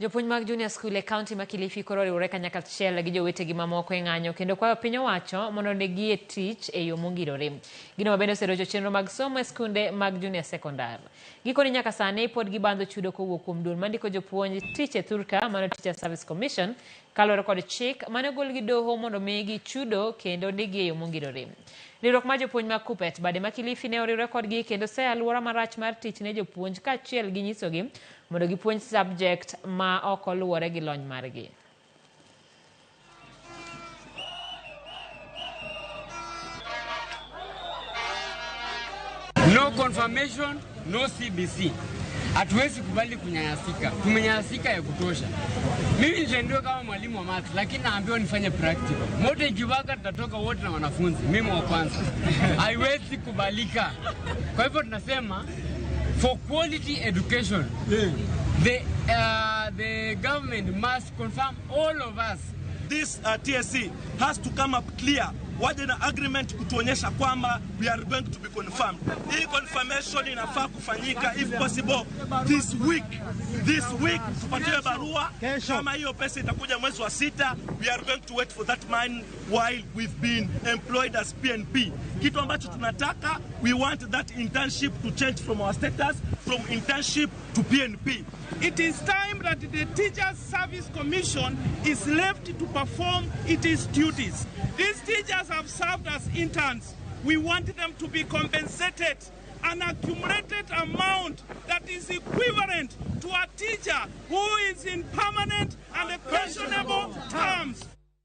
Jopuonj mag Junior School e kaunti ma Kilifi koro oriwore kanyakla gi jowetegi mamoko e ng'anyo kendo kwayo piny owacho mondo ondikgi e tich e yo mongirore. Gino ma bende oserocho chenro mag somo e skunde mag Junior Secondar. Gikone nyaka sani pod gibandho chudo kowuok kuom duol mandiko jopuonj tich e thurka mano Teacher Service Commission kaluwore kod chik mane ogol gi doho mondo omigi chudo kendo ondikgi e yo mongirore. Riwruok mar jopuonj mag Kuppet bade ma Kilifi ne oriwre kodgi kendo seyo aluora marach mar tich ne jopuonj kaachiel gi nyisogi mondo gipuonj subject ma ok oluwore gi lony margi. No confirmation, no CBC. Hatuwezi kubali kunyanyasika. Tumenyanyasika ya kutosha. Mimi nitaendelea kama mwalimu wa maths, lakini naambiwa nifanye practical. Moto ikiwaka tutatoka wote na wanafunzi, mimi wa kwanza. Haiwezi kubalika. Kwa hivyo tunasema for quality education, the government must confirm all of us. This TSC has to come up clear, waje na agreement kutuonyesha kwamba we are going to be confirmed. Hii confirmation inafaa kufanyika if possible this week. This week tupatiwe barua kama hiyo pesa itakuja mwezi wa sita. We are going to wait for that money while we've been employed as PNP. Kitu ambacho tunataka, we want that internship to change from our status from internship to PNP. It is time that the Teachers Service Commission is left to perform its duties. These teachers have served as interns. We want them to be compensated an accumulated amount that is equivalent to a teacher who is in permanent and pensionable terms.